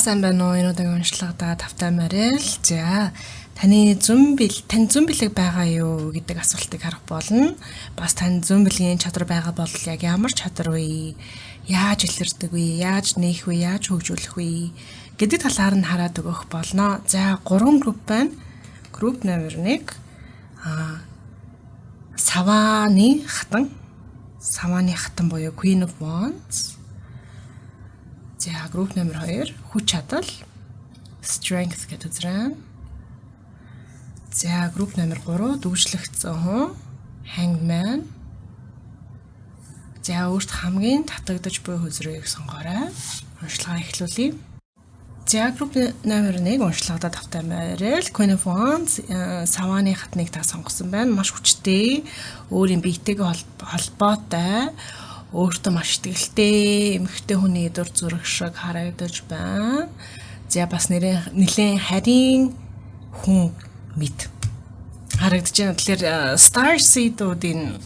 Сайн байна уу? Энэ удаагийн уншлагадаа тавтай морил. За, таны зүүн бил, тань зүүн бэлэг байгаа юу гэдэг асуултыг харах болно. Бас тань зүүн бэлгийн чадвар байгаа бол яг ямар чадвар вэ? Яаж илэрдэг вэ? Яаж нээх вэ? Яаж хөгжүүлэх вэ? Гэдэг талаар нь хараад өгөх болно. За, 3 групп байна. Групп номер 1 Савааны хатан. Савааны хатан буюу Queen of Wands. За, групп номер 2 хүч чадал, strength гэдэг үзрэн. За, групп номер 3 дүүжлэгдсэн хүн, hangman. За, өөрт хамгийн татагдаж буй хөзрийг сонгоорой. Уншлагаа эхлүүлье. За, групп номер 1 уншлагадаа тавтай морил. Queen of Wands, савааны хатныг та сонгосон байна. Маш хүчтэй, өөрийн биетэйгээ холбоотой, өөртөө маш итгэлтэй эмэгтэй хүний дүр зураг шиг харагдаж байна. За, бас нэрээ нэлээд харийн хүн мэт харагдаж байна. Тэгэхээр Star Seed-уудын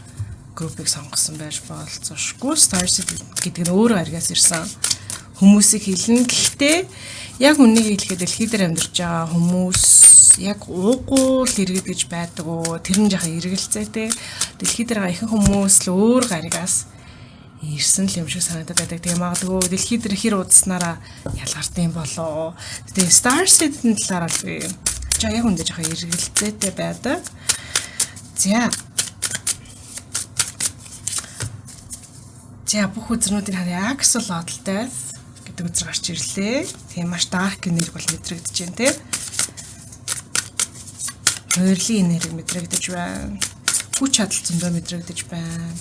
группийг сонгосон байж болзошгүй. Star Seed гэдэг нь өөрөө аргаас ирсэн хүмүүсийг хэлнэ. Гэхдээ яг үннийг хэлэхэд дэлхий дээр амьдарч байгаа хүмүүс яг уугуул иргэд гэж байдаг уу? Тэр нь жаахан эргэлзээтэй. Дэлхий дээр байгаа ихэнх хүмүүс л өөр гаригаас ирсэн л юм шиг санагдаад байдаг. Тэгээ магадгүй дэлхий дээр хэр удснараа ялгарт юм болоо. Тэгээ Star Seed-ийн талаар л би жаа яг үндэ жоохон эргэлзээтэй байдаг. За. За, бүх үзрнүүдийг харъя. Axolotl Death гэдэг үзэр гарч ирлээ. Тийм маш dark энерги бол мэдрэгдэж байна те. Хуурлын энерги мэдрэгдэж байна. Хүч чадал зөндөө мэдрэгдэж байна.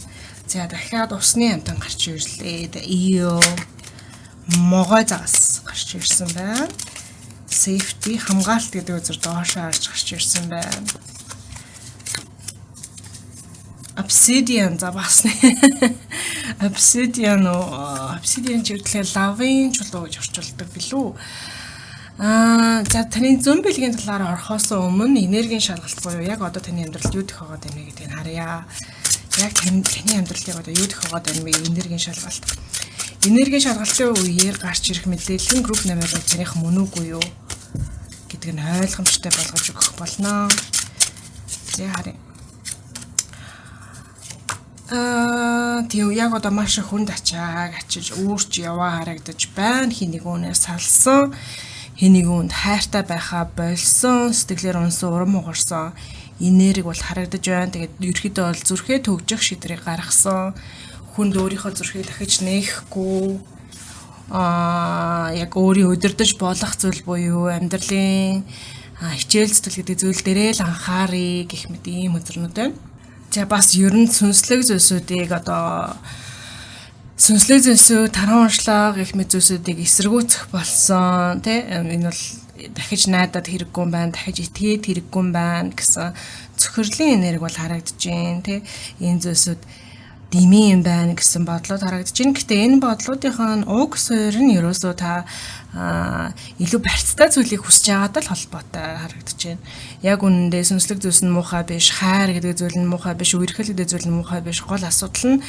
За, дахиад усны амтан гарч ирлээ. Eel, могой загас гарч ирсэн байна. Safety, хамгаалт гэдэг үзэр доошоо харж гарч ирсэн байна. Obsidian, за бас нэ. Obsidian уу, obsidian чиглэлээр лавын чулуу гэж орчуулдаг билүү. За, таны зөн бэлгийн талаар орохоос өмнө энергийн шалгалт буюу яг одоо таны амьдралд юу тохиогоод байна гэдгийг харъя. Яг таны амьдралыг одоо юу тохиогоод байна вэ? Энергийн шалгалт. Энергийн шалгалтын үеэр гарч ирэх мэдээлэл нь групп номер 1 таных мөн үгүй юу гэдг нь ойлгомжтой болгож өгөх болно. За, харъя. Тийм, яг одоо маш их хүнд ачааг ачиж үүрч яваа харагдаж байна. Хин нэг үнээс салсан, хин нэг үнд хайртай байхаа болсон, сэтгэлээр унсан, урам угарсан энерги бол харагдаж байна. Тэгээд ерөөхдөө бол зүрхээ төгжих шийдвэрийг гаргасан. Хүнд өөрийнхөө зүрхийг дахиж нээхгүй, яг өөрийн удирдах болох зүйл буюу амьдралын хичээл зүтгэл гэдэг зүйл дээрээ л анхаарыг гэх мэт ийм хөзрнүүд байна. За, бас ер нь сүнслэг зүйлсүүдийг, одоо сүнслэг зүйлсүүд, таран уншлага гэх мэт зүйлсүүдийг эсэргүүцэх болсон тий. Энэ бол дахиж найдаад хэрэггүй юм байна, дахиж итгээд хэрэггүй юм байна гэсэн цөхрөлийн энерги бол харагдаж байна тий. Энэ зүйлсүүд дэмий юм байна гэсэн бодлууд харагдаж байна. Гэтэ энэ бодлуудынхаа уг суурь нь ерөөсөө та илүү барьцтай зүйлийг хүсэж байгаатай л холбоотой харагдаж байна. Яг үнэндээ сүнслэг зүйлс нь муухай биш, хайр гэдэг зүйл нь муухай биш, үерхэл гэдэг зүйл нь муухай биш. Гол асуудал нь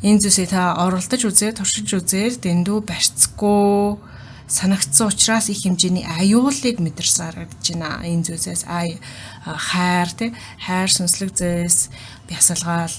энэ зүйлсийг та оролдож үзээд, туршиж үзээд дэндүү барьцгүй санагдсан учраас их хэмжээний аюулыг мэдэрсэн харагдаж байна. Энэ зүйлсээс хайр тий, хайр, сүнслэг зүйлс, бясалгаал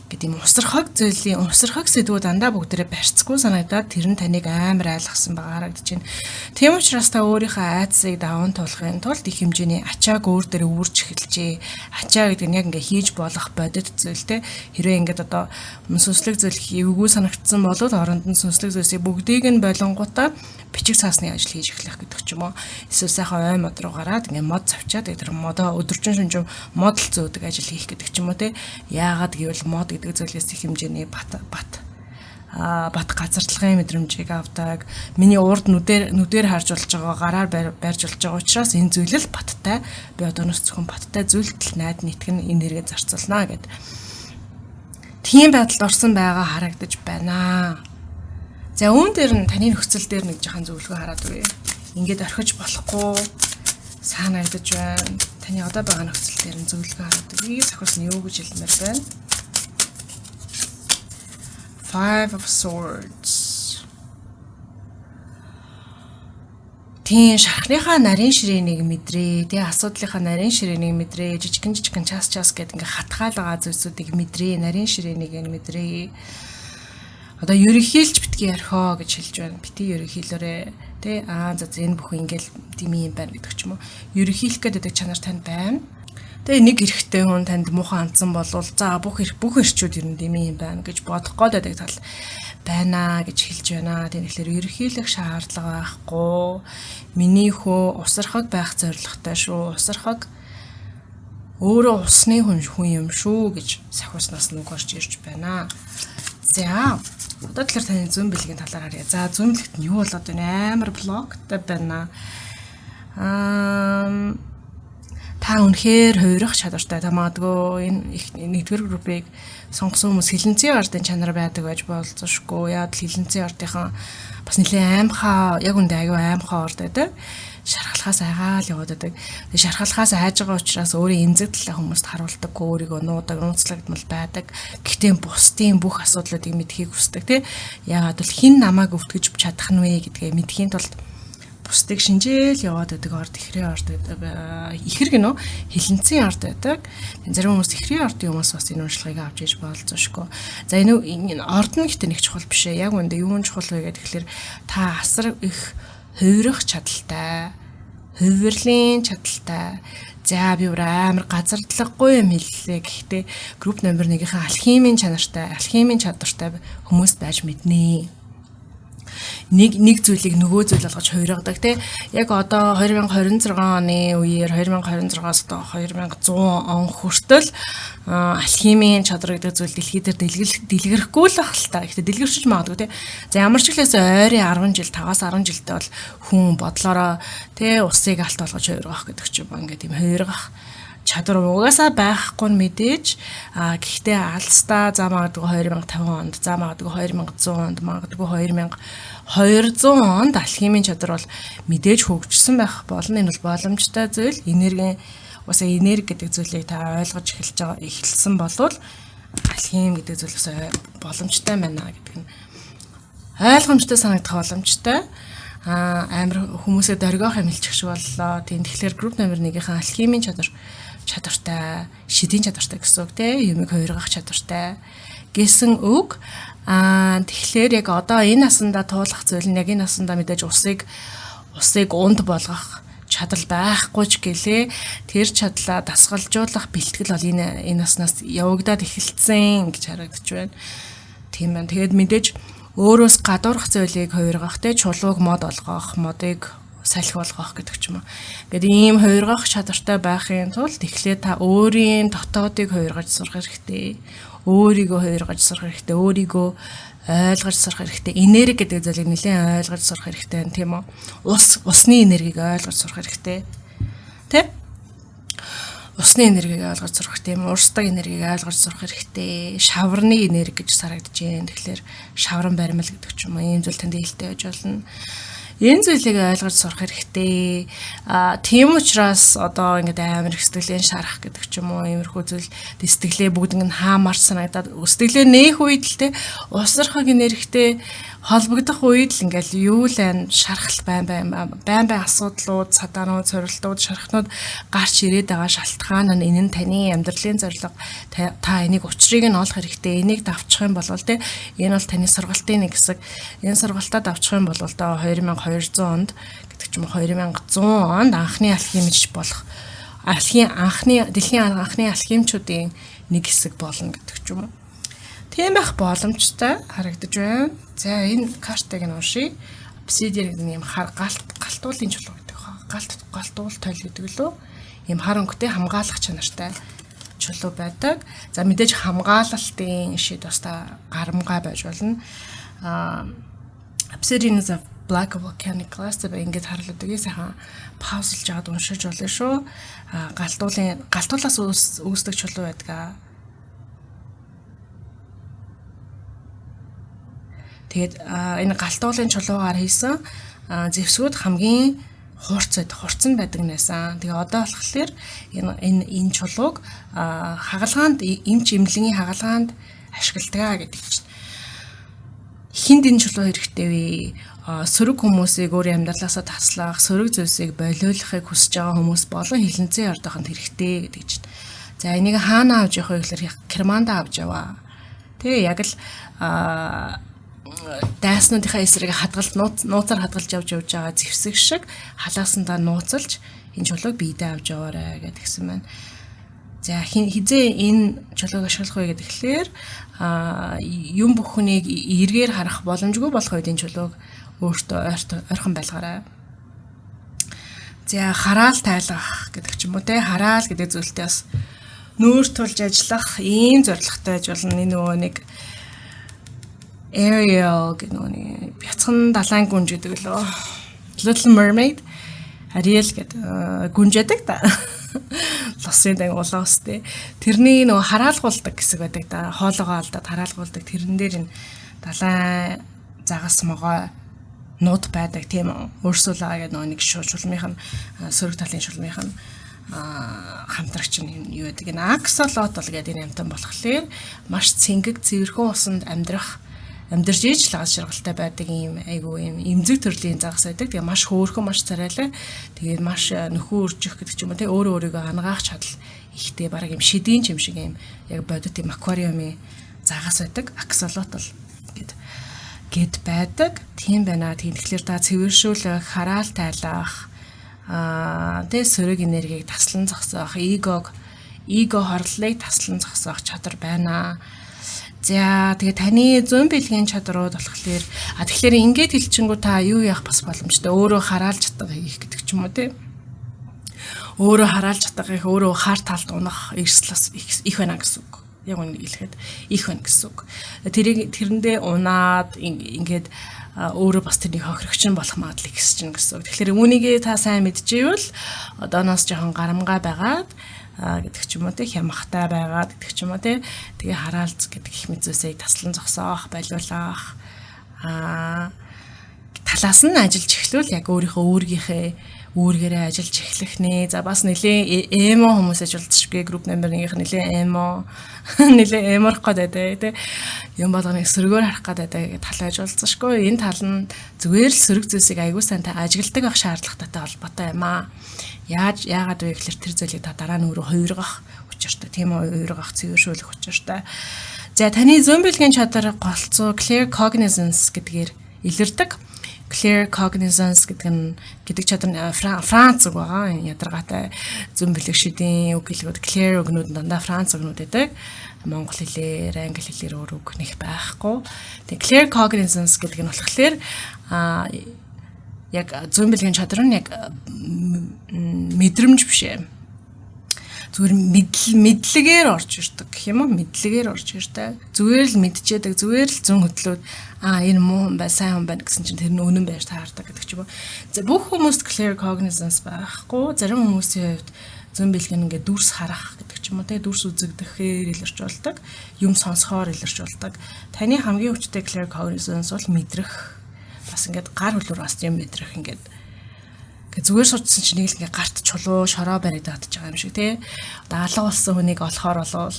гэдэг юм усархаг зүйлийн усархаг сэдвүүд дандаа бүгдээрээ барьцгүй санагдаад тэр нь таныг амар айлгсан байгаа харагдаж байна. Тийм учраас та өөрийнхөө айдсыг даван туулахын тулд их хэмжээний ачааг өөр дээр үүрч эхэлжээ. Ачаа гэдэг нь яг ингээ хийж болох бодит зүйл те. Хэрвээ ингээд одоо сүнслэг зүйл эвгүй санагдсан бол оронд нь сүнслэг зүйлсийг бүгдийг нь болонгуудаа бичиг цаасны ажил хийж эхлэх гэдэг ч юм уу. Эсвэл сайхан ой мод руу гараад ингээ мод цавчаад тэр модоо өдөржин шөнөжин модал зөөдөг ажил хийх гэдэг ч юм уу те. Яагаад гэвэл мод гэдэг зүйлээс их хэмжээний бат бат бат газардлагын мэдрэмжийг авдаг. Миний урд нүдээр харж болж байгаа, гараар барьж болж байгаа учраас энэ зүйл л баттай. Би одооноос зөвхөн баттай зүйлд л найд нийтгэн, энэ хэрэгээ зарцуулнаа гэд. Тийм байдалд орсон байгаа харагдаж байна. За, үүн дээр нь таны нөхцөл дээр нэг жоохон зөвлөгөө хараад үгүй. Ингээд орхиж болохгүй санагдаж байна. Таны одоо байгаа нөхцөл дээр нь зөвлөгөө хараад үгүй. Зохиос нь юу гэж хэлмээр байна? Five of Swords. Тийм шархныхаа нарийн ширээнийг мэдрээ, тий асуудлынхаа нарийн ширээнийг мэдрээ, жижигэн жижигэн час час гэд ингээ хатгаал байгаа зүйлсүүдийг мэдрээ, нарийн ширээнийг нь мэдрээ. Одоо ерөнхийлж битгий орхио гэж хэлж байна. Битгий ерөнхийлөөрэй, тий аа за энэ бүхэн ингээл тийм юм байна гэдэг ч юм уу. Ерөнхийлөх гэдэг чанар танд байна. Тэгээ нэг эрэгтэй хүн танд муухай хандсан болвол за бүх эрчүүд ер нь тийм юм байна гэж бодох гээд байдаг тал байна гэж хэлж байна. Тэгэхээр ерөнхийлөх шаардлага байхгүй. Миний хөө усархаг байх зорилготой шүү. Усархаг өөрөө усны хүн юм шүү гэж сахиуснаас нүг орж ирж байна. За одоо тэгэхээр таны зүүн бэлгийн талаар харъя. За зүүн бэлэгт нь юу болоод байна? Амар блоктой байна. Та үнэхээр хувирах чадвартай. Та магадгүй энэ нэгдүгээр группийг сонгосон хүмүүс хилэнцгийн ардын чанар байдаг байж болзошгүй. Яг л хилэнцгийн ардынхан бас нэлээд аймхаа, яг үндэ аюу аймхаа орд байдаг. Шархалхаас айгаал яваад байдаг. Тэгээ шархалхаас айж байгаа учраас өөрийн эмзэг талаа хүмүүст харуулдаггүй, өөрийгөө нуудаг, нууцлагдмал байдаг. Гэхдээ бусдын бүх асуудлуудыг мэдхийг хүсдэг, тий. Яагаад бол хэн намайг өвтгөж чадах нь вэ гэдгээ мэдхийн тулд бусдыг шинжээл яваад байдаг орд, ихрийн орд байдаг. Ихэр гинөө хилэнцгийн орд байдаг. Зарим хүмүүс ихрийн ордын хүмүүс бас энэ уншлагыг авч иж болзошгүй. За энэ орд нь гэхдээ нэг чухал биш ээ. Яг үндэ юу нь чухал вэ гэхээр та асар их хувирах чадaltaй, хувирлын чадaltaй. За би бүр амар газардлаггүй юм хэллээ. Гэхдээ групп номер 1-ийн алхимийн чанартай, алхимийн чадвартай хүмүүс байж мэднэ. Нэг зүйлийг нөгөө зүйл болгож хувиргадаг тий. Яг одоо 2026 оны үеэр 2026-аас одоо 2100 он хүртэл алхимийн чадвар гэдэг зүйл дэлхий дээр дэлгэрхгүй л ах л та. Гэхдээ дэлгэрчиж магадгүй тий. За ямар ч хэлээс ойрын 10 жил 5-аас 10 жилдээ бол хүн бодлороо тий усыг алт болгож хувиргах гэдэг ч юм уу ингээд тийм хувиргах чадвар угаасаа байхгүй нь мэдээж. Гэхдээ алстаа за магадгүй 2050 онд, за магадгүй 2100 онд, магадгүй 2200 онд алхимийн чадвар бол мэдээж хөгжсөн байх болно. Энэ бол боломжтой зүйл. Энергийн угаасаа энерги гэдэг зүйлийг та ойлгож эхэлж байгаа эхэлсэн болвол алхим гэдэг зүйл бас боломжтой байна гэдэг нь ойлгомжтой санагдах боломжтой. Амар хүмүүсээ дөргиох юм хэлчих шиг боллоо. Тийм тэгэхээр групп номер 1-ийн алхимийн чадвартай, шидийн чадвартай гэсэн үг те, юмыг хувиргах чадвартай гэсэн үг. Тэгэхээр яг одоо энэ насандаа туулах зүйл нь яг энэ насандаа мэдээж усыг унд болгох чадал байхгүй ч гэлээ. Тэр чадлаа дасгалжуулах бэлтгэл бол энэ наснаас явагдаад эхэлсэн гэж харагдаж байна. Тийм байна. Тэгээд мэдээж өөрөөс гадуурх зүйлийг хувиргах те, чулууг мод олгох, модыг салхи болгох гэдэг ч юм уу. Ингээд ийм хувиргах чадвартай байхын тулд тэгэхээр та өөрийн дотоодыг хувиргаж сурах хэрэгтэй. Өөрийгөө хувиргаж сурах хэрэгтэй. Өөрийгөө ойлгож сурах хэрэгтэй. Энерги гэдэг зүйлийг нэлээд ойлгож сурах хэрэгтэй, тийм үү? Усны энергийг ойлгож сурах хэрэгтэй. Тэ? Усны энергийг ойлгож сурах тийм, урсдаг энергийг ойлгож сурах хэрэгтэй. Шаврны энерги гэж харагдаж байна. Тэгэхээр шавран баримл гэдэг ч юм уу, ийм зүйл танд ээлтэй байж болно. Энэ зүйлийг ойлгож сурах хэрэгтэй. Тийм учраас одоо ингээд амар их сэтгэлийн шарах гэдэг ч юм уу, иймэрхүү зүйл сэтгэлээ бүгд ингээд хаамарч санагдаад сэтгэлээ нээх үед л те усархаг энергитэй холбогдох үед л ингээд юу л айн шархал байн байн асуудлууд, садаанууд, сорилтууд, шархнууд гарч ирээд байгаа шалтгаан нь энэ нь таны амьдралын зорилго. Та энийг учрыг нь олох хэрэгтэй. Энийг давчих юм бол те энэ бол таны сургалтын нэг хэсэг. Энэ сургалтаа давчих юм бол одоо 2200 онд гэдэг ч юм уу 2100 онд анхны алхимч болох дэлхийн анхны алхимчүүдийн нэг хэсэг болно гэдэг ч юм уу. Тийм байх боломжтой харагдаж байна. За энэ картыг нь уншия. Obsidian гэдэг нь юм хар галтуулын чулуу гэдэг. Галтуул тойл гэдэг лөө. Ийм хар өнгөтэй хамгаалах чанартай чулуу байдаг. За мэдээж хамгаалалтын шид бас та гарамгай байж болно. Obsidian is a black volcanic glass гэдэг ингээд харлаад үгүй сайхан паузлж аваад уншиж болно шүү. Галтуулаас үүсдэг чулуу байдаг. Тэгээд энэ галтуулын чулуугаар хийсэн зэвсгүүд хамгийн хурц байдаг, хурцсан байдаг нэсэн. Тэгээ одоо болохоор энэ чулууг хагалгаанд, эмч эмнэлгийн хагалгаанд ашигладаг гэдэг чинь. Хинд энэ чулуу хэрэгтэй вэ? Сөрөг хүмүүсийг өөрийн амьдралаасаа таслах, сөрөг зүйлсийг болиулахыг хүсэж байгаа хүмүүс болон хилэнцэн ордохонд хэрэгтэй гэдэг чинь. За, энийг хаана авч явах вэ гэхээр Керманда авч яваа. Тэгээ яг л дайснуудынхаа эсрэг хадгалт нууцаар хадгалж явж явж байгаа зэвсэг шиг халаасандаа нууцалж энэ чулууг биедээ авч яваарай гэдгсэн байна. За, хизээ энэ чулууг ашиглах вэ гэхээр юм бүхнийг эргээр харах боломжгүй болох үед энэ чулууг өөртөө ойрхон байлгаарай. За, хараал тайлгах гэдэг ч юм уу те, хараал гэдэг зүйлтэй бас нүүр тулж ажиллах ийм зорилготой байж болно. Энэ нөгөө нэг Ariel гэх нөгөө нэг бяцхан далайн гүнж гэдэг лөө. Little Mermaid, Ariel гэдэг гүнж яадаг та. Лосын дан улаан устэй. Тэрний нөгөө хараалгуулдаг хэсэг байдаг да. Хоолоогоо алдаад хараалгуулдаг. Тэрэн дээр энэ далайн загас могой нууд байдаг, тийм үү. Өөрсүүлээ гэдэг нөгөө нэг шулмынх нь, сөрөг талын шулмынх нь хамтрагч нь юу гэдэг, энэ аксолотл гэдэг энэ амьтан болохоор маш цэнгэг, цэвэрхэн усанд амьдрах, амьдарч иж л аз жаргалтай байдаг ийм айгуу ийм эмзэг төрлийн загас байдаг. Тэгээ маш хөөрхөн, маш царайлаа. Тэгээд маш нөхөн үржих гэдэг ч юм уу те, өөрөө өөрийгөө ангаах чадал ихтэй, бараг юм шидийн чим шиг юм яг бодит юм аквариумын загас байдаг. Аксолотл гэд байдаг. Тийм байна. Тийм, тэгэхээр та цэвэршүүлэх, хараал тайлах, тэгээ сөрөг энергийг таслан зогсоох, эго хорлолыг таслан зогсоох чадвар байна. За, тэгээ таны зүүн бэлгийн чадрууд болохоор тэгэхээр ингээд хэлчихэнгүү та юу яах бас боломжтой. Өөрөө хараалж чадах хийх гэдэг ч юм уу те. Өөрөө хараалж чадах их, өөрөө хар талд унах эрсдэл бас их байна гэсэн үг. Яг үнэ хэлэхэд их байна гэсэн үг. Тэрийг тэрэндээ унаад ингээд өөрөө бас тэрнийг хохирогч нь болох магадлал их чинь гэсэн үг. Тэгэхээр үүнийгээ та сайн мэдчихвэл одооноос жоохон гарамгаа байгаад гэдэг ч юм уу те, хямхтай байгаад гэдэг ч юм уу те, тэгээ хараалц гэдэг их мэт зүйлсийг таслан зогсоох, болиулах талаас нь ажиллаж эхлүүл яг өөрийнхөө үүргийнхээ үүргээрээ ажиллаж эхлэх нэ. За, бас нэлээд emo хүмүүс ажиллажгүй, групп номер 1-ийнх нэлээд emo, нэлээд emo-рох гэдэг те. Юм болгоныг сөргөөр харах гэдэг тал ажиллажгүй. Энэ тал нь зүгээр л сөрөг зүйлсийг аягүй сайн та ажигладаг байх шаардлагатайтай холбоотой юм аа. Яагаад вэ гэхээр тэр зүйлийг та дараа нь өөрөө хувиргах учиртай. Тийм үү, хувиргах, цэвэршүүлэх учиртай. За, таны зүүн бэлгийн чадвар голцоо clear cognizance гэдгээр илэрдэг. Clear cognizance гэдэг нь, гэдэг чадвар нь Франц үг байгаа. Ядаргаатай зүүн бэлэг шидийн үг хэлгүүд, clear үгнүүд нь дандаа Франц үгнүүд байдаг. Монгол хэлээр, англи хэлээр өөр үг нэх байхгүй. Тэгээ clear cognizance гэдэг нь болохоор яг зүүн бэлгийн чадвар нь яг мэдрэмж биш ээ. Зүгээр мэдлэгээр орж ирдэг гэх юм уу? Мэдлэгээр орж ирдэг. Зүгээр л мэдчихэд, зүгээр л зүүн хөдлөөд энэ муу хүн бай, сайн хүн байна гэсэн чинь тэр нь үнэн байж таардаг гэдэг ч юм уу. За, бүх хүмүүст clear cognizance байхгүй. Зарим хүмүүсийн хувьд зүүн бэлэг нь ингээд дүрс харах гэдэг ч юм уу те, дүрс үзэгдэхээр илэрч болдог, юм сонсохоор илэрч болдог. Таны хамгийн хүчтэй clear cognizance бол мэдрэх. Бас ингээд гар хөлөөр бас юм мэдрэх, ингээд зүгээр суучсан чинь нэг л ингээ гарт чулуу шороо баригдаад байгаа юм шиг тий. Одоо алга болсон хүнийг олохоор болвол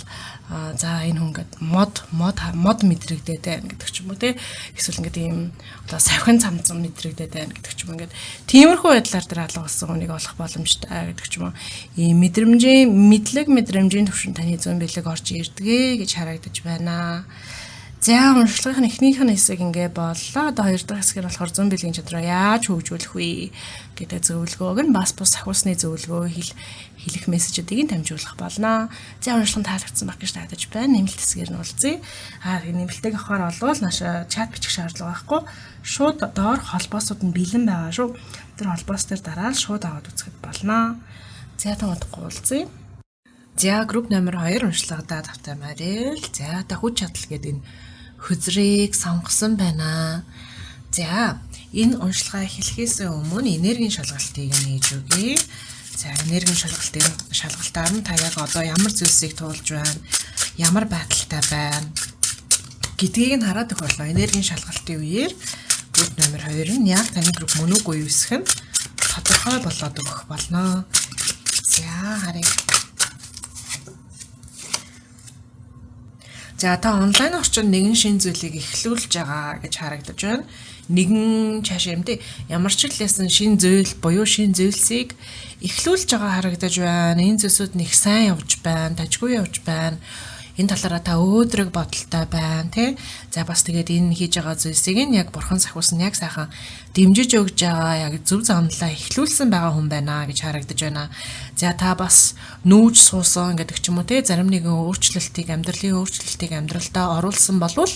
за, энэ хүн ингээд мод мод мод мэдрэгдээд байна гэдэг ч юм уу тий. Эсвэл ингээд ийм одоо савхин цамцан мэдрэгдээд байна гэдэг ч юм уу, ингээд тиймэрхүү байдлаар тэр алга болсон хүнийг олох боломжтой гэдэг ч юм уу. Ийм мэдрэмжийн мэдлэг, мэдрэмжийн төвшин таны зүүн бэлэг орж ирдэгэ гэж харагдаж байна. За, уншлагын эхнийх нь хэсэг ингээ боллоо. Одоо хоёр дахь хэсгээр болохоор зүүн бэлгийн чадвараа яаж хөгжүүлэх вэ гэдэг зөвлөгөөг нь, бас бус сахиусны зөвлөгөө хэлэх мессежүүдийг нь дамжуулах болно. За, уншлага нь таалагдсан байх гэж найдаж байна. Нэмэлт хэсгээр нь уулзъя. Нэмэлтийг авахар болвол наша чат бичих шаардлага байхгүй. Шууд доор холбоосууд нь бэлэн байгаа шүү. Тэр холбоос дээр дараад шууд аваад үзэхэд болно. За, та удахгүй уулзъя. За, групп номер 2 уншлагадаа тавтай морил. За, та хүч чадал гэдэг энэ хөзрийг сонгосон байна. За, энэ уншлагаа эхлэхээс өмнө энергийн шалгалтыг нээж өгье. За, энергийн шалгалтаар нь та яг одоо ямар зүйлсийг туулж байна, ямар байдалтай байна гэдгийг нь хараад өгөх болоо. Энергийн шалгалтын үеэр групп номер 2 нь яг таны групп мөн үгүй юу эсэх нь тодорхой болоод өгөх болно. За, харъя. За, та онлайн орчинд нэгэн шинэ зүйлийг эхлүүлж байгаа гэж харагдаж байна. нэгэн цаашаа юм те ямар ч л ясан шин зүйл буюу шин зүйлсийг эхлүүлж байгаа харагдаж байна. Энэ зүйлсүүд нэг сайн явж байна, тажгүй явж байна. Энэ талаараа та өөдрөг бодолтой байна тий. За бас тэгээд энэ хийж байгаа зүйлсийг нь яг бурхан сахиус нь яг сайхан дэмжиж өгж байгаа, яг зөв замналаа эхлүүлсэн байгаа хүн байна гэж харагдаж байна. За та бас нүүж суусан гэдэг ч юм уу тий. Зарим нэгэн өөрчлөлтийг, амьдралын өөрчлөлтийг амьдралдаа оруулсан болвол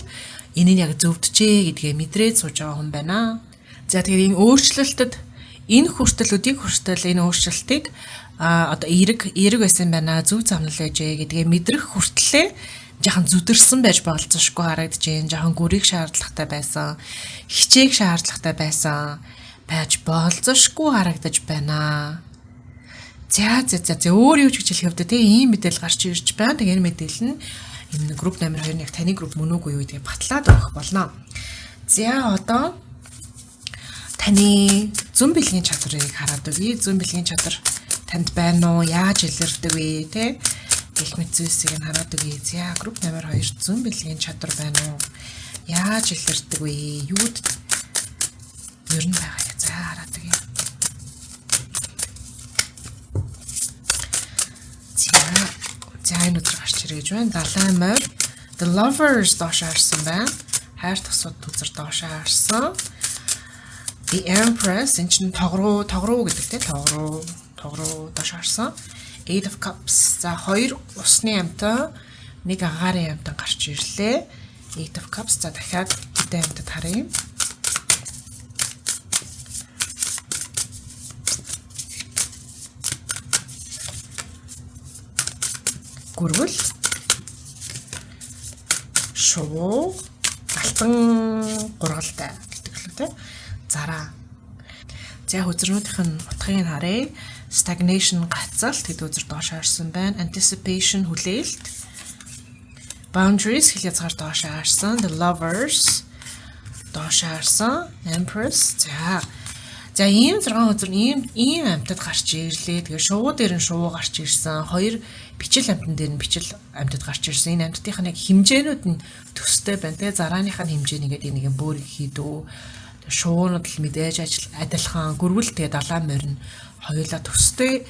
энэ нь яг зөвдөжээ гэдгээ мэдрээд сууж байгаа хүн байна. За тэгээд энэ өөрчлөлтөд энэ хүртэл өдийг хүртэл энэ өөрчлөлтийг одоо эерэг байсан байна, зөв замнал байжээ гэдгээ мэдрэх хүртлээ жахан зүдэрсэн байж болцсошгүй харагдаж байна. Жахан гүрийг шаардлагатай байсан, хичээх шаардлагатай байсан байж болцсошгүй харагдаж байна. За за за за өөр юу ч гэж хэлэх хэвдэ те ийм мэдээлэл гарч ирж байна. Тэгээ энэ мэдээлэл нь энэ групп номер 2-ын яг таны групп мөн үгүй юу гэдгийг батлаад өгөх болно. За одоо таны зөн бэлгийн чадварыг хараад өгье. Зөн бэлгийн чадвар танд байна уу? Яаж илэрдэг вэ? Тэ? Гэх мэт зүйлсийг нь хараад өгье. За групп номер 2 зөн бэлгийн чадвар байна уу? Яаж илэрдэг вэ? Юуд ер нь байгаа юм. За хараад өгье. За энэ өдөр гарч ирэж байна. Далайн морь The Lovers доош харсан байна. Хайр тосууд үзэр доош харсан. The Empress энэ чинь тогруу гэдэг те тогруу доош харсан. Eight of Cups. За хоёр усны амьтан, нэг агаарын амьтан гарч ирлээ. Eight of Cups. За дахиад хэдэн амьтад харъя. Гүрвэл, шувуу, алтан гургалтай гэдэг л үү те. Зараа. За хөзрүүдийнх нь утгыг нь харъя. Stagnation гацалт гэдэг үзэр доош харсан байна. Anticipation хүлээлт. Boundaries хил язгаар доош харсан. The Lovers доош харсан. Empress. За ийм 6 хөзөр ийм амьтад гарч ирлээ. Тэгээ шувуу дээр нь шувуу гарч ирсэн. Хоёр бичил амьтан дээр нь бичил амьтад гарч ирсэн. Энэ амьтдынх нь яг хэмжээнүүд нь төстэй байна. Тэгээ зарааных нь хэмжээ нэгээд энийг бөөр хийдүү. Шувуунууд л мэдээж ажил адилхан гөрвөл тэгээ далайн морин хоёулаа төстэй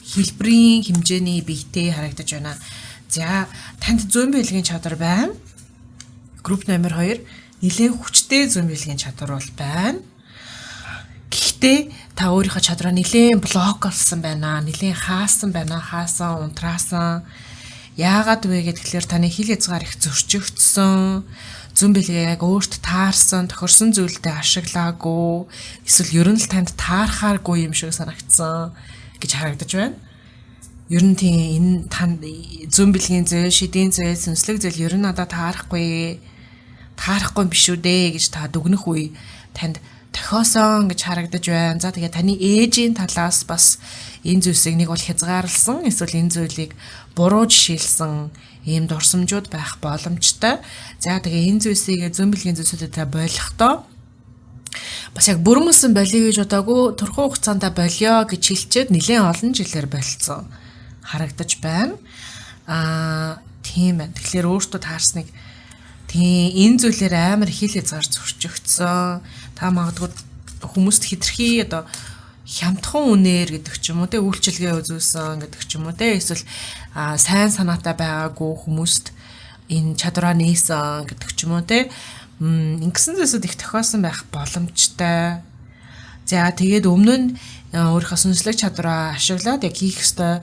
хэлбэрийн хэмжээний биетэй харагдаж байна. За танд зүүн бэлгийн чадвар байна. Групп номер 2 нэлээд хүчтэй зүүн бэлгийн чадвар бол байна. Гэхдээ та өөрийнхөө чадвараа нэлээд блоклсон байна, нэлээд хаасан байна, хаасан, унтраасан. Яагаад вэ гэхээр таны хил хязгаар их зөрчигдсөн, зүүн бэлгээ яг өөрт таарсан, тохирсон зүйлдээ ашиглаагүй, эсвэл ер нь л танд таархааргүй юм шиг санагдсан гэж харагдаж байна. Ер нь тийм энэ танд зүүн бэлгийн зүйл, шидийн зүйл, сүнслэг зүйл ер нь надад таарахгүй биш үү дээ гэж та дүгнэх үе танд тохиосон гэж харагдаж байна. За тэгээ таны ээжийн талаас бас энэ зүйлсийг нэг бол хязгаарласан, эсвэл энэ зүйлийг буруу жишээлсэн ийм дурсамжууд байх боломжтой. За тэгээ энэ зүйлсийг зүүн бэлгийн зүйлсүүдэд та болохдоо бас яг бүрмөсөн болиё гэж удаагүй турхуу хугацаанд болиё гэж хэлчихэд нэлээд олон жилээр болцсон харагдаж байна. Тийм байна. Тэгэхээр өөртөө таарсныг тийм энэ зүйлээр амар хил хязгаар зөрчигдсөн. Та магадгүй хүмүүст хитрхи одоо хямдхан үнээр гэдэг ч юм уу те үйлчилгээ үзүүлсэн гэдэг ч юм уу те эсвэл сайн санаатай байгаагүй хүмүүст энэ чадвараа нээсэн гэдэг ч юм уу те ингэсэн зүйлсүүд их тохиосон байх боломжтой. За тэгээд өмнө нь өөрийнхөө сүнслэг чадвараа ашиглаад яг хийх ёстой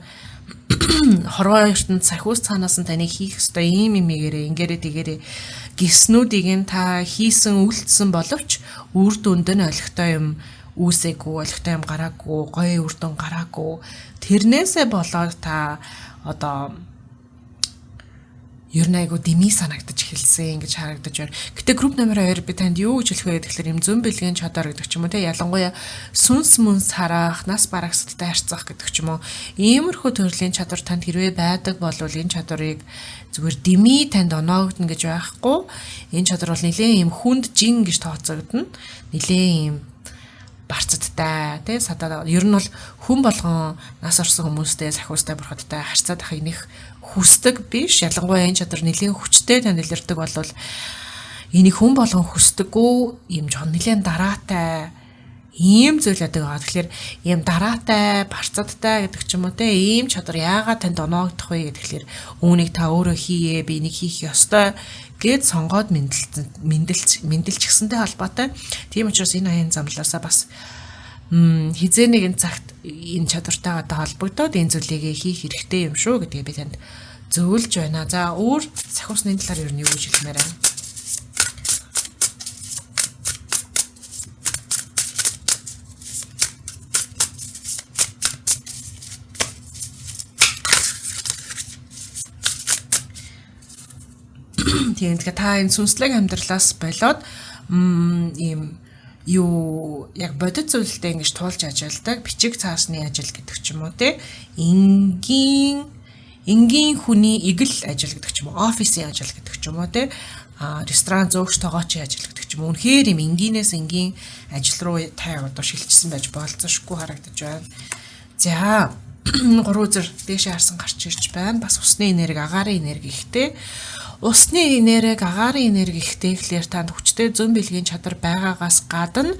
хорвоо ертөнд сахиус цаанаас нь таныг хийх ёстой ийм юмгээрээ ингээрээ тэгээрээ гиснүүдийг нь та хийсэн үйлдсэн боловч үр дүнд нь олигтой юм үүсээгүй, олигтой юм гараагүй, гоё үр дүн гараагүй. Тэрнээсээ болоод та одоо ер нь айгу дэмий санагдаж эхэлсэн гэж харагдаж байна. Гэтэ групп номер 2 би танд юу гэж хэлэх вэ гэхээр юм зүүн бэлгийн чадвар гэдэг ч юм уу те ялангуяа сүнс мүнс харах, нас барагсадтай харьцах гэдэг ч юм уу. Иймэрхүү төрлийн чадвар танд хэрвээ байдаг бол энэ чадварыг зүгээр дэмий танд оноогдно гэж байхгүй. Энэ чадвар бол нэлээд юм хүнд жин гэж тооцогдно. Нэлээд юм барцадтай тий садаа ер нь бол хүн болгон нас орсон хүмүүстэй сахиустай бурхадтай харьцаад ахыг нэх хүсдэг биш. Ялангуяа энэ чадвар нэлээд хүчтэй танд илэрдэг бол Энийг хүн болгон хүсдэггүй юм жоон нэлээд дараатай ийм зүйл байдаг байгаа. Тэгэхээр ийм дараатай, барцадтай гэдэг ч юм уу те ийм чадвар яагаад танд оноогдох вэ гэхлээр үүнийг та өөрөө хийе, би энийг хийх ёстой гэд сонгоод мэндэлчихсэнтэй холбоотой. Тийм учраас энэ аян замлаасаа бас хизээ нэгэн цагт энэ чадвартайгаа холбогдоод энэ зүйлийг хийх хэрэгтэй юм шүү гэдгийг би танд зөвлөж байна. За өөр сахиусны талаар ер нь юу гэж хэлмээр байна? Тийм, тэгэхээр та энэ сүнслэг амьдралаас болоод ийм юу яг бодит зүйлтэй ингэж туулж ажилладаг бичиг цаасны ажил гэдэг ч юм уу те, энгийн энгийн хүний эгэл ажил гэдэг ч юм уу, офисын ажил гэдэг ч юм уу те, ресторан зөөгч тогоочийн ажил гэдэг ч юм уу, үнэхээр юм энгийнээс энгийн ажил руу та одоо шилжсэн байж болзошгүй харагдаж байна. За, гурван үзэр дээшээ харсан гарч ирж байна. Бас усны энерги, агаарын энерги ихтэй. Усны энерги, агаарын энерги ихтэй гэхлээр танд хүчтэй зөн бэлгийн чадвар байгаагаас гадна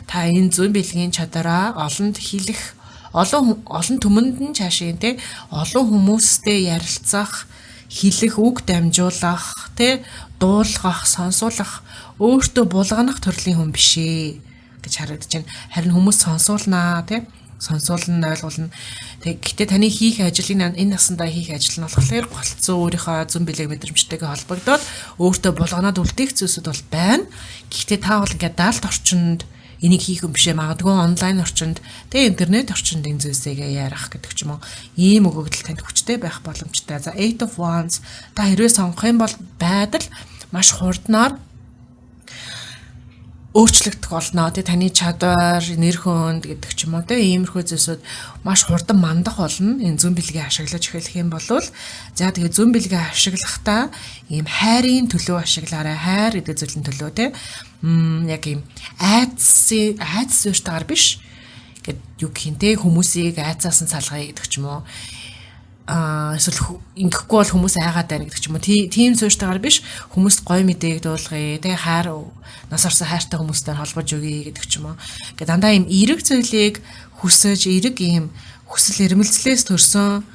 та энэ зөн бэлгийн чадвараа олонд хэлэх, олон олон түмэнд нь цаашийн те олон хүмүүстэй ярилцах, хэлэх, үг дамжуулах, те дуулгах, сонсуулах, өөртөө булганах төрлийн хүн биш ээ гэж харагдаж байна. Харин хүмүүс сонсуулнаа те, сонсуулна, ойлгуулна. Тэг гэхдээ таны хийх ажил, энэ насандаа хийх ажил нь болохоор голцоо өөрийнхөө зөн бэлэг мэдрэмжтэйгээ холбогдоод өөртөө булганаад үлдээх зүйлсүүд бол байна. Гэхдээ та бол ингээд даалт орчинд энийг хийх юм бишээ, магадгүй онлайн орчинд тэг интернет орчинд энэ зүйлсийг ярих гэдэг ч юм уу. Ийм өгөгдөл танд хүчтэй байх боломжтой. За, Eight of Wands, та хэрвээ сонгох юм бол байдал маш хурднаар өөрчлөгдөх болно. Тэ таны чадвар, нэр хүнд гэдэг ч юм уу, тэ иймэрхүү зүйлсүүд маш хурдан мандах болно. Энэ зөн бэлгээ ашиглаж эхлэх юм бол за, тэгээ зөн бэлгээ ашиглахдаа ийм хайрын төлөө ашиглаарай. Хайр гэдэг зүйлийн төлөө тэ яг ийм айдас айдас суурьтайгаар биш гэд юу гэх юм те, хүмүүсийг айцаас нь салгая гэдэг ч юм уу, эсвэл ингэхгүй бол хүмүүс айгаад байна гэдэг ч юм уу. Тийм суурьтайгаар биш, хүмүүст гоё мэдээг дуулгая, тэгээ хайр нас орсон хайртай хүмүүстэй холбож өгье гэдэг ч юм уу. Ингээ дандаа ийм эерэг зүйлийг хүсэж, эерэг ийм хүсэл эрмэлзлээс төрсөн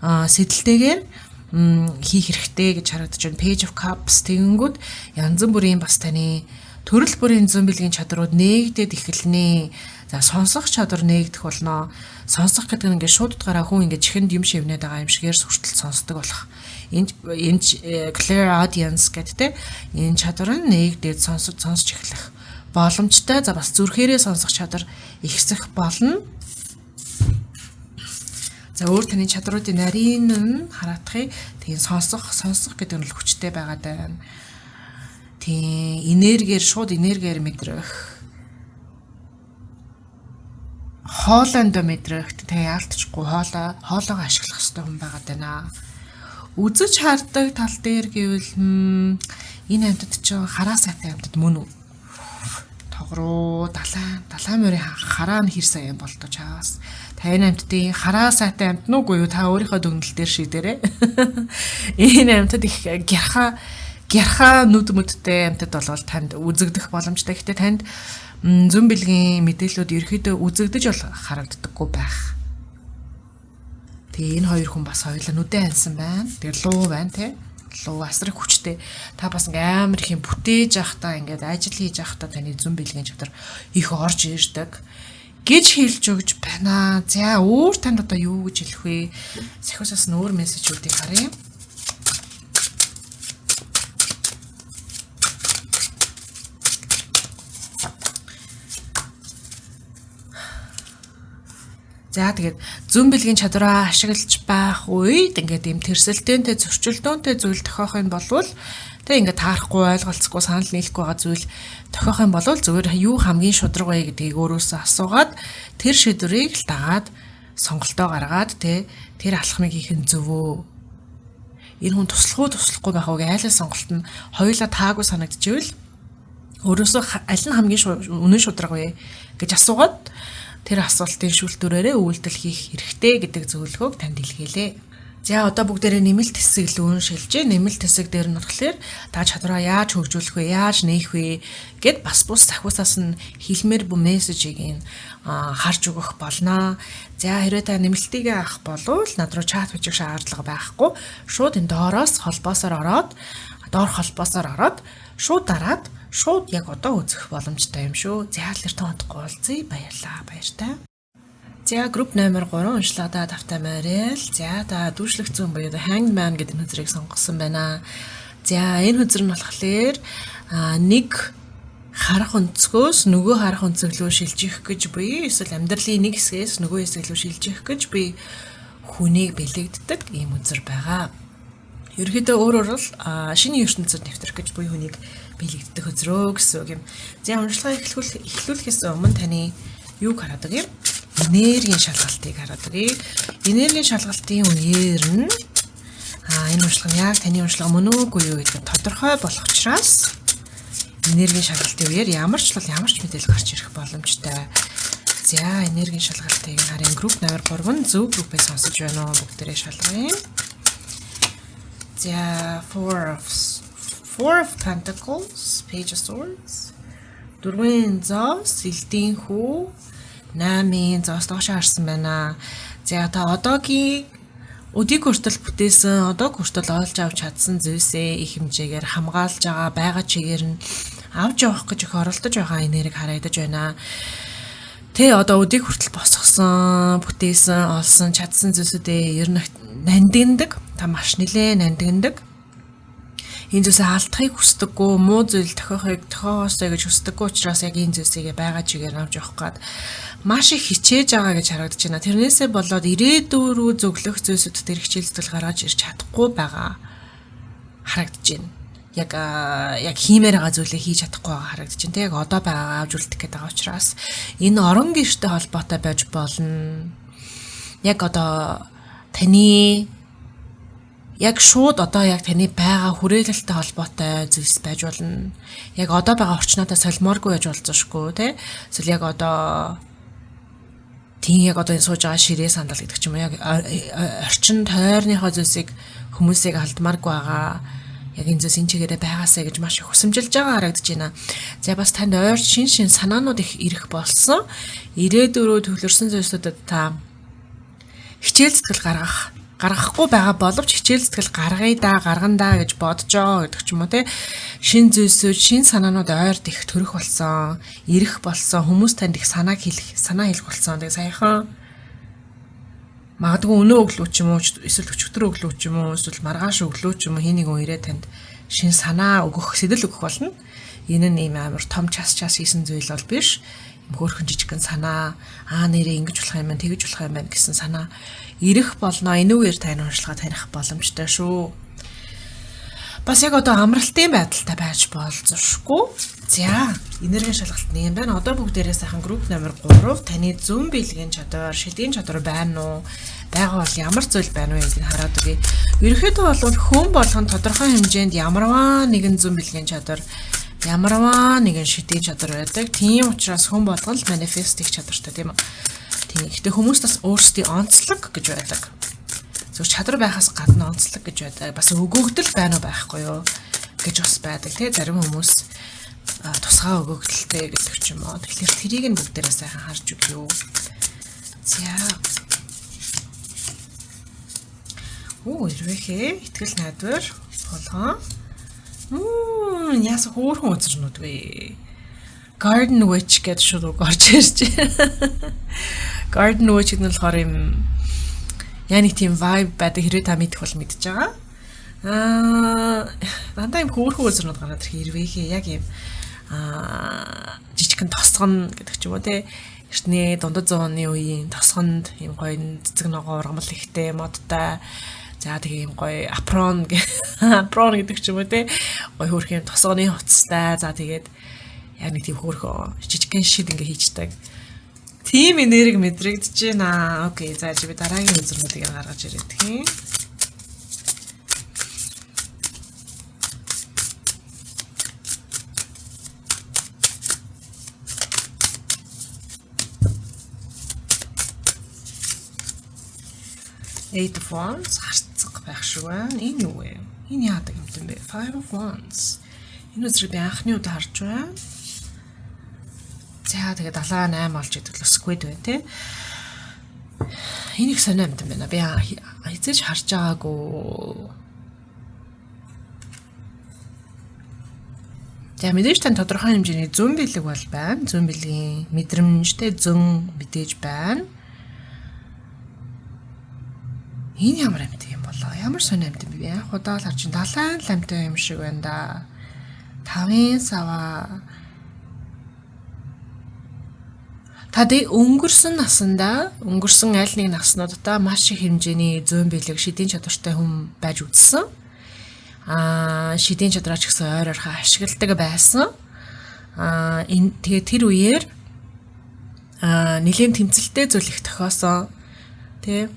сэдэлтэйгээр хийх хэрэгтэй гэж харагдаж байна. Page of Cups тэгэнгүүт янз бүрийн бас таны төрөл бүрийн зөн бэлгийн чадрууд нээгдээд эхэлнэ. За, сонсох чадвар нээгдэх болно. Сонсох гэдэг нь ингээд шууд утгаараа хүн ингээд чихэнд юм шивнээд байгаа юм шигээр хүртэл сонсдог болох. Энэ clairaudience гэдэг те энэ чадвар нь нээгдээд сонсож сонсч эхлэх боломжтой. За, бас зүрхээрээ сонсох чадвар ихсэх болно. За, өөр таны чадруудын нарийн нь хараатахыг тийм сонсох сонсох гэдэг нь л хүчтэй байгаа даа. Тийм, энергиэр, шууд энергиэр мэдрэх, хоолойндоо мэдрэх, тэ яалтчгүй хоолойгоо ашиглах хэрэгтэй хүн байгаа даа. Үзэж хардаг тал дээр гэвэл энэ амьтад чинь хараа сайтай амьтад мөн үү? Тогруу, далайн, далайн морийн хараа нь хэр сайн юм болдоо чаас. Та энэ амьтдын хараа сайтай амьтан уугүй юу? Та өөрийнхөө дүгнэлт дээр шийдээрэй. Энэ амьтад их гярхаа гярхаа нүд мүдтэй амьтад болвол танд үзэгдэх боломжтой. Гэхдээ танд зөн бэлгийн мэдээллүүд ерөөхдөө үзэгдэж бол харагддаггүй байх. Тэгээ энэ хоёр хүн бас хоёулаа нүдэн ансан байна. Тэгээ луу байна те. Луу асар их хүчтэй. Та бас ингээ амар их юм бүтээж явахдаа, ингээд ажил хийж явахдаа таны зөн бэлгийн чадвар их орж ирдэг гэж хэлж өгч байна. За, өөр танд одоо юу гэж хэлэх вэ? Сахиусаас нь өөр мессежүүдийг харъя. За, тэгээд зөн бэлгийн чадвараа ашиглаж байх үед ингээд ийм тэрсэлтэнтэй, зөрчилдөөнтэй зүйл тохиох юм болвол тэг ингээд таарахгүй, ойлголцохгүй, санал нийлэхгүй байгаа зүйл тохиох юм бол зүгээр юу хамгийн шударга вэ гэдгийг өөрөөсөө асуугаад, тэр шийдвэрийг л дагаад, сонголтоо гаргаад тэ тэр алхмыг хийх нь зөв үү? Энэ хүн туслах уу, туслахгүй байх уу айлын сонголт нь хоёулаа таагүй санагдчихвэл өөрөөсөө аль нь хамгийн үнэн шударга вэ гэж асуугаад, тэр асуултын шүүлтүүрээрээ үйлдэл хийх хэрэгтэй гэдэг зөвлөгөөг танд илгээлээ. За, одоо бүгдээрээ нэмэлт хэсэг лүүн шилжээ. Нэмэлт хэсэг дээр нь болохоор та чадвараа яаж хөгжүүлэх вэ, яаж нээх вэ гэд бас бус захиусаас нь хэлмээр бу мессежийг нь харж өгөх болно. За, хэрвээ та нэмэлтийг авах болвол над руу чат бичих шаардлага байхгүй. Шууд энэ доороос холбоосоор ороод, доор холбоосоор ороод шууд дараад шууд яг одоо үзэх боломжтой юм шүү. За, л эртэн удахгүй уулзъя. Баярлалаа. Баяртай. За, групп номер 3 уншлагадаа тавтай морил. За, та дүүжлэх зүүн буюу Hanged Man гэдэг хөзрийг сонгосон байна. За, энэ хөзөр нь болохоор нэг харах өнцгөөс нөгөө харах өнцөг рүү шилжих гэж буюу эсвэл амьдралын нэг хэсгээс нөгөө хэсэг рүү шилжих гэж буй хүнийг бэлэгддэг ийм хөзөр байгаа. Ерөнхийдөө өөрөөр л шинэ ертөнцөд нэвтрэх гэж буй хүнийг бэлэгддэг хөзрөө гэсэн үг юм. За, уншилгаа эхлүүлэхээс өмнө таны юуг хараад өгье? Энергийн шалгалтыг хараад өгье. Энергийн шалгалтын үеэр нь энэ уншлага нь яг таны уншлага мөн үгүй юу гэдэг нь тодорхой болох учраас энергийн шалгалтын үеэр ямар ч бол ямар ч мэдээлэл гарч ирэх боломжтой. За, энергийн шалгалтыг харин групп номер 3 зөв группээ сонсож байна уу, бүгдээрээ шалгая. За, Four of Pentacles, Page of Swords. Дөрвийн зоос, Элдийн хүү, 8-ын зоос доош харсан байна. За, та одоогийн өдийг хүртэл бүтээсэн, одоо хүртэл олж авч чадсан зүйлсээ их хэмжээгээр хамгаалж байгаа, байгаа чигээр нь авч явах гэж их оролдож байгаа энерги харагдаж байна. Тэ одоо өдийг хүртэл босгосон, бүтээсэн, олсон, чадсан зүйлсүүдээ ер нь нандиндаг. Та маш нэлээ нандиндаг. Энэ зүйлсээ алдахыг хүсдэггүй, муу зүйл тохиохыг тохиогоосой гэж хүсдэггүй учраас яг энэ зүйлсийг байгаа чигээр авч явах гээд маш их хичээж байгаа гэж харагдаж байна. Тэрнээсээ болоод ирээдүй рүү зөвлөх зүйлсүүд дээр хичээл зүтгэл гаргаж ирч чадахгүй байгаа харагдаж байна. Яг хиймээр байгаа зүйлээ хийж чадахгүй байгаа харагдаж байна. Тэг яг одоо байгаагаа авч үлдэх гээд байгаа учраас энэ орон гэртэй холбоотой байж болно. Яг одоо таны яг шууд одоо яг таны байгаа хүрээлэлтэй холбоотой зүйлс байж болно. Яг одоо байгаа орчнуудаа солимооргүй байж болзошгүй, тий. Эсвэл яг одоо тийм яг одоо энэ сууж байгаа ширээ сандал гэдэг ч юм уу, яг орчин тойрныхоо зүйлсийг, хүмүүсийг алдмааргүй байгаа, яг энэ зүйлс энэ чигээрээ байгаасай гэж маш их хүсэмжилж байгаа харагдаж байна. За, бас танд ойр шин шин санаанууд их ирэх болсон. Ирээдүйн рүү төвлөрсөн зүйлсүүдэд та хичээл зүтгэл гаргахгүй байгаа боловч хичээл зүтгэл гаргая да, гаргана да гэж бодож байгаа гэдэг ч юм уу, те. Шин зүйлсүүд, шин санаанууд ойрд их төрөх болсон, ирэх болсон, хүмүүс танд их санааг хэлэх, санаа хэлэх болсон. Тэгээ саяхан магадгүй өнөө өглөө ч юм уу, эсвэл өчигдөр өглөө ч юм уу, эсвэл маргааш өглөө ч юм уу, хин нэгэн ирээ танд шин санаа өгөх, сэтэл өгөх болно. Энэ нь ийм амар том час час хийсэн зүйл бол биш. Хөөрхөн жижигхэн санаа, аа, нэрээ ингэж болох юм байна, тэгэж болох юм байна гэсэн санаа ирэх болно. Энүүгээр тань уншилгаа таних боломжтой шүү. Бас яг одоо амралтын байдалтай байж болзошгүй. За, энергийн шалгалт нэг юм байна. Одоо бүгдээрээ сайхан групп номер 3 таны зөн биелгийн чадвар, шидийн чадвар байна уу? Байгаа бол ямар зүйл байна вэ гэдгийг хараад өгье. Ерөнхийдөө бол хүн болгон тодорхой хэмжээнд ямарваа нэгэн зөн биелгийн чадвар, ямарваа нэгэн шидийн чадвар байдаг. Тийм учраас хүн болгон л manifest хийх чадвартай, тийм үү? Тийм. Гэхдээ хүмүүс бас өөрсдийн онцлог гэж байдаг. Зөв чадвар байхаас гадна онцлог гэж байдаг. Бас өгөгдөл байна уу, байхгүй юу гэж бас байдаг. Тэ зарим хүмүүс тусгай өгөгдөлтэй гэдэг ч юм уу. Тэгэхээр тэрийг нь бүгдээрээ сайхан харж өгье. За. Оо, ирвэхэ итгэл найдвар болгон. Яасан хөөрхөн үзэрнүүд вэ? Garden Witch гэдэг шууд үг орж ирж байна. Garden Witch гэдэг нь болохоор юм яг нэг тийм vibe байдаг, хэрвээ та мэдэх бол мэдж байгаа. Дандаа юм хөөрхөн үзэрнүүд гараад ирэх ирвэхэ яг юм жижигхэн тосгон гэдэг ч юм уу, те, эртний дундад зууны үеийн тосгонд юм гоё цэцэг ногоо ургамал ихтэй модтой. За, тэгээ юм гоё apron apron гэдэг ч юм уу, те, гоё хөөрхөн юм тосгоны хувцастай. За, тэгээд яг нэг тийм хөөрхөн жижигхэн шид ингээ хийчдэг. Тийм энерги мэдрэгдэж байна. Okay, за, чи би дараагийн үзрмүүдийг гаргаж ирээд тийм. Eight of Wands, харцган. байх шиг байна. Энэ юу вэ? Энэ яадаг юм бэ? Five of Wands. Энэ үзрийг би анхны удаа харж байна. За, тэгээд 78 олж идэг л squid байна те. Энэ их сонио амьтан байна. Би хэзээ ч харж байгаагүй. За, мэдээж тань тодорхой хэмжээний зөн бэлэг бол байна. Зөн бэлгийн мэдрэмжтэй зөн мэдээж байна. Энэ ямар амьтан юм болоо? Ямар сонио амьтан бэ? Анх удаа л харж байна. Далайн л амьтан юм шиг байна да. Тавын саваа. Та дэ өнгөрсөн насандаа, өнгөрсөн аль нэг наснуудаа маш их хэмжээний зөөн бэлэг, шидийн чадвартай хүн байж үзсэн. Шидийн чадвараа ч гэсэн ойр ойрхон ашигладаг байсан. Энэ тэгээ тэр үеэр нэлээд тэмцэлтэй зүйл их тохиосон. Тэ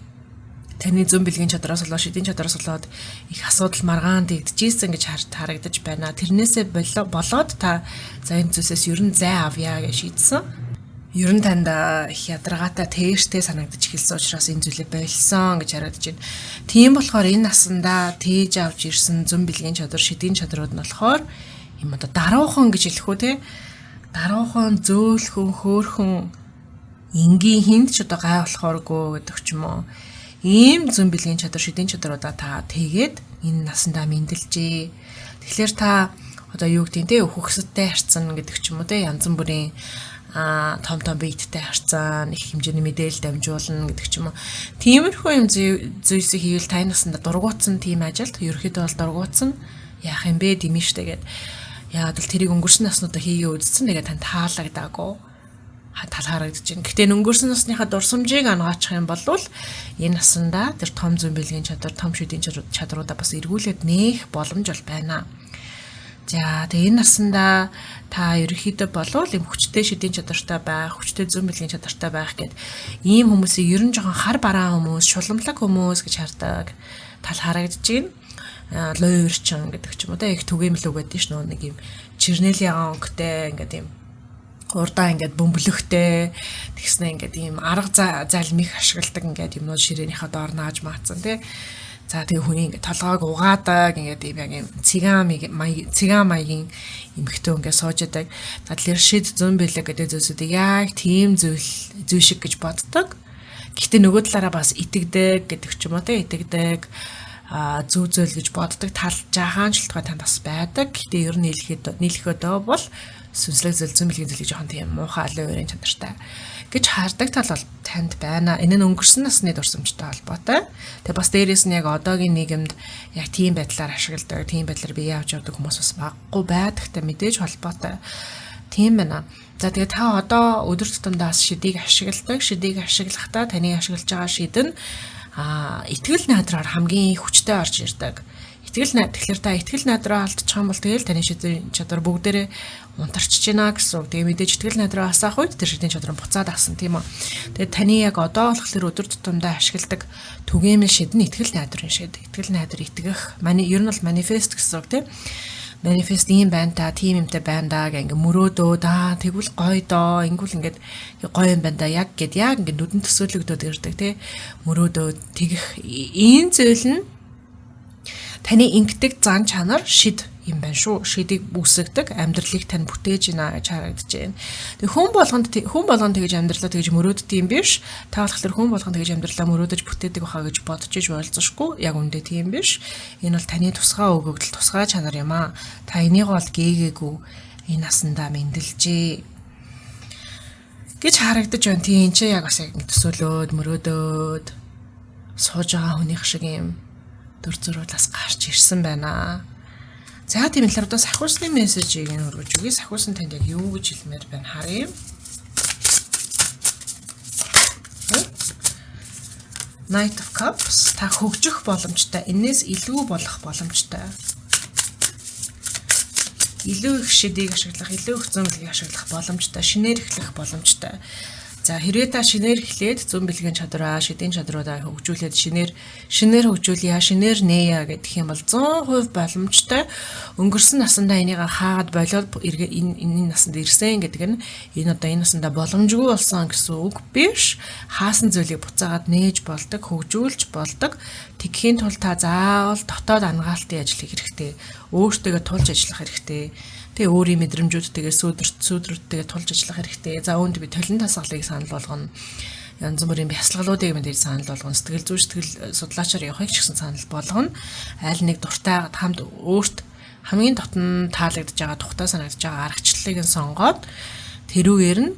таны зөн бэлгийн чадраас болоод шидийн чадраас болоод их асуудал маргаан дэгдэжсэн гэж харагдаж байна. Тэрнээсээ болоод та за энэ зүйлсээс ер нь зай авъя гэж шийдсэн. Ер нь танд их ядаргаатай тээртэй санагдаж эхэлсэн учраас энэ зүйлээ болсон гэж харагдаж байна. Тийм болохоор энэ насандаа тээж авч ирсэн зөн бэлгийн чадвар, шидийн чадрууд нь болохоор юм одоо даруухан гэж хэлэх үү те. Даруухан, зөөлхөн, хөөхөн, энгийн хүнд ч одоо гай болохооргүй гэдэг ч юм уу. Ийм зөн бэлгийн чадвар, шидийн чадруудаа та тэгээд энэ насандаа мэндэлжээ. Тэгэхээр та одоо юу гэдгийг те хөхсөдтэй харцсан гэдэг ч юм уу те, янз бүрийн том том биеттэй харцсан, их хэмжээний мэдээлэл дамжуулна гэдэг ч юм уу. Тиймэрхүү юм зүйлсийг хийвэл та энэ насандаа дургуутсан тийм ажилд ерөөхдөө бол дургуутсан яах юм бэ димэн штэ гэд. Яагаад бол тэрийг өнгөрсөн наснуудаа хийгээ үзсэн, тэгээд тань таалагдаагүй тал харагдаж байна. Гэхдээ өнгөрсөн насныхаа дурсамжийг ангаачих юм бол энэ насандаа тэр том зүүн бэлгийн чадвар, том шүдийн чадруудаа бас эргүүлээд нээх боломж бол байна. За, тэгээ энэ насандаа та ерөнхийдөө болвол юм хүчтэй шидийн чадвартай байх, хүчтэй зүүн бэлгийн чадвартай байх гэд ийм хүмүүсийг ер нь жоохон хар бараан хүмүүс, шуламлаг хүмүүс гэж хардаг тал харагдаж байна. Луйварчин гэдэг ч юм уу те, их түгээмэл үг гэдэг ш нөө нэг юм чирнэл ягаан өнгөтэй ингээд юм урдаа ингээд бөмбөлөхтэй тэгснэ ингээд ийм арга залмих ашигладаг ингээд юмнууд ширээнийхээ доор нааж маацсан тий. За, тэгээ хүний ингээд толгойг угаадаг ингээд ийм яг ийм цыган маягийн эмхтэн ингээд сууж идэг. За, тэгэхээр шид зүүн бэлэг гэдэг зүйлсүүдийг яг тийм зүйл шиг гэж боддог. Гэхдээ нөгөө талаараа бас итгэдэг гэдэг ч юм уу тий, итгэдэг зүү зүйл гэж боддог тал жаахан шалтгаан танд бас байдаг. Гэхдээ ер нь нийлэхэд бол сүнслэг зүйл, зүүн бэлгийн зүйлийг жоохон тийм муухай алын уурын чадвартай гэж хардаг тал бол танд байна. Энэ нь өнгөрсөн насны дурсамжтай холбоотой. Тэгээ бас дээрээс нь яг одоогийн нийгэмд яг тийм байдлаар ашигладаг, тийм байдлаар бие авч явдаг хүмүүс бас баггүй байдагтай мэдээж холбоотой. Тийм байна. За, тэгээ та одоо өдөр тутамдаа шидийг ашигладаг. Шидийг ашиглахдаа таны ашиглаж байгаа шид нь итгэл найдраар хамгийн хүчтэй орж ирдэг. Итгэл найд. Тэгэхээр та итгэл найдраа алдчих юм бол тэгэл таны шидийн чадвар бүгдээрээ унтарчж байна гэсэн үг. Тэгээ мэдээж итгэл найдраа асаах үед тэр шидийн чадвар буцаад авсан тийм үү. Тэгээ таны яг одоо болохоор өдөр тутамдаа ашигладаг түгээмэл шид нь итгэл найдрын шид. Итгэл найдар, итгэх. Мани ер нь бол манифест гэсэн үг тийм. Манифест ийм байна та, тийм юмтай байна да гэх ингээ мөрөөдөө да, тэгвэл гоё доо, ингэвэл ингээд гоё юм байна да яг гэд яг ингээ нүдэн төсөөлөгдөд ирдэг тий. Мөрөөдөө тэгэх ийм зүйл нь таны ингэдэг зан чанар шид юм байна шүү. Шидийг үүсгдэг, амьдралыг тань бүтээж байна гэж харагдаж байна. Тэг хүн болгонд тэгэж амьдралаа тэгэж мөрөөддөг юм биш. Та болохоор хүн болгонд тэгэж амьдралаа мөрөөдөж бүтээдэг байхаа гэж бодож иж болзошгүй. Яг үндэ тийм биш. Энэ бол таны тусгай өгөгдөл, тусгай чанар юм аа. Та энийг бол гээгээгүй энэ насандаа мэндэлжээ гэж харагдаж байна. Тийм чи яг бас яг төсөөлөөд мөрөөдөөд сууж байгаа хүнийх шиг юм төр зөрүүлээс гарч ирсэн байна. За, тийм л одоо сахиусны мессежийг нь өргөж өгье. Сахиусан танд яг юу гэж хэлмээр байна харъя. Knight of Cups, та хөгжих боломжтой. Энээс илүү болох боломжтой. Илүү их шидийг ашиглах, илүү их зөмлөгийг ашиглах боломжтой, шинээр эхлэх боломжтой. За хэрвээ та шинээр эхлээд зөн бэлгийн чадвараа, шидийн чадруудаа хөгжүүлээд шинээр хөгжүүлье, шинээр нээе гэх юм бол 100% боломжтой. Өнгөрсөн насандаа энийг хаагаад болоод энэ насанд ирсэн гэдэг нь энэ одоо энэ насандаа боломжгүй болсон гэсэн үг биш. Хаасан зүйлийг буцаагаад нээж болдог, хөгжүүлж болдог. Тэгэхийн тулд та заавал дотоод ангаалтын ажил хийх хэрэгтэй. Өөртөөгөө тулж ажиллах хэрэгтэй. Тэгээ өөрийн мэдрэмжүүдтэйгээ сүүдрүүдтэйгээ тулж ажиллах хэрэгтэй. За үүнд би толин тасгалыг санал болгоно. Янз бүрийн бясалгалуудыг мэдээж санал болгоно. Сэтгэл зүйн сэтгэл судлаачаар явахыг ч гэсэн санал болгоно. Аль нэг дуртай хамт өөрт хамгийн дотн таалагдж байгаа, тухтай санагдж байгаа аргачлалыг нь сонгоод тэрүүгээр нь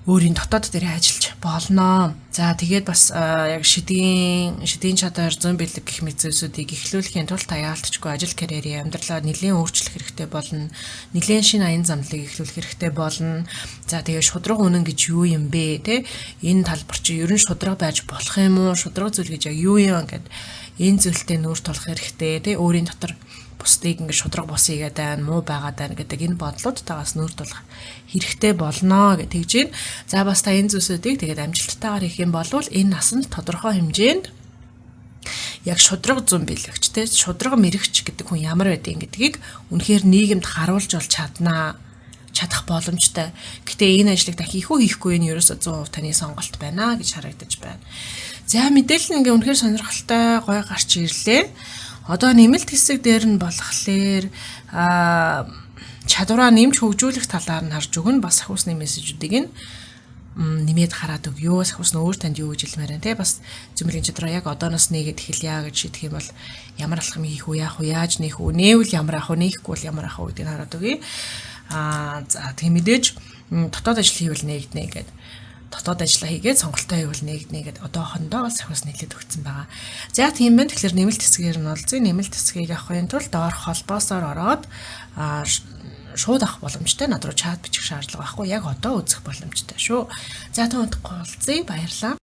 өөрийн дотоод дээр ажиллаж болно. За тэгээд бас яг шидийн чадвар, зөн бэлэг гэх мэт зүйлсүүдийг эхлүүлэхийн тулд та яалтчгүй ажил карьерийн амьдралаа нэлээд өөрчлөх хэрэгтэй болно. Нэлээд шинэ аян замдлыг эхлүүлэх хэрэгтэй болно. За тэгээд шудраг үнэн гэж юу юм бэ те? Энэ талбар чи ер нь шудраг байж болох юм уу? Шудраг зүйл гэж яг юу юм гэд энэ зүйлтэй нүүр тулах хэрэгтэй те? Өөрийн дотор бусдыг ингээд шудраг бус хийгээд байна, муу байгаад байна гэдэг энэ бодлуудтайгаас нүүр тулах хэрэгтэй болно гэж тэгж байна. За бас та энэ зүйлсүүдийг тэгээд амжилттайгаар хийх юм бол энэ насанд тодорхой хэмжээнд яг шудраг зүүн бэлэгч те шудраг мэрэгч гэдэг хүн ямар байдгийг гэдгийг үнэхээр нийгэмд харуулж бол чаднаа чадах боломжтой. Гэтэ энэ ажлыг та хийх үү хийхгүй нь ерөөсө 100% таны сонголт байна гэж харагдаж байна. За мэдээлэл нь ингээ үнэхээр сонирхолтой гой гарч ирлээ. Одоо нэмэлт хэсэг дээр нь болохоор чадвараа нэмж хөгжүүлэх талаар нь харж өгнө. Бас сахиусны мессежүүдийг нь нэмээд хараад өгөө. Сахиус нь өөр танд юу гэж хэлмээр байна те. Бас зөмрийн чадвараа яг одооноос нээгээд эхэлье гэж шийдэх юм бол ямар алхам хийх үү, яах вэ, яаж нээх үү, нээвэл ямар ах вэ, нээхгүй бол ямар ах вэ гэдгийг хараад өгье. За тийм мэдээж дотоод ажил хийвэл нээгднэ гэдэг дотоод ажиллаа хийгээд сонголтоо хийвэл нээгднэ гэдээ одоохондоо сахиус нийлээд өгсөн байгаа. За тийм байна. Тэгэхээр нэмэлт хэсгээр нь олзъя. Нэмэлт хэсгийг авахын тулд доорх холбоосоор ороод шууд авах боломжтой. Над руу чат бичих шаардлага байхгүй. Яг одоо үзэх боломжтой шүү. За түн удахгүй уулзъя. Баярлалаа.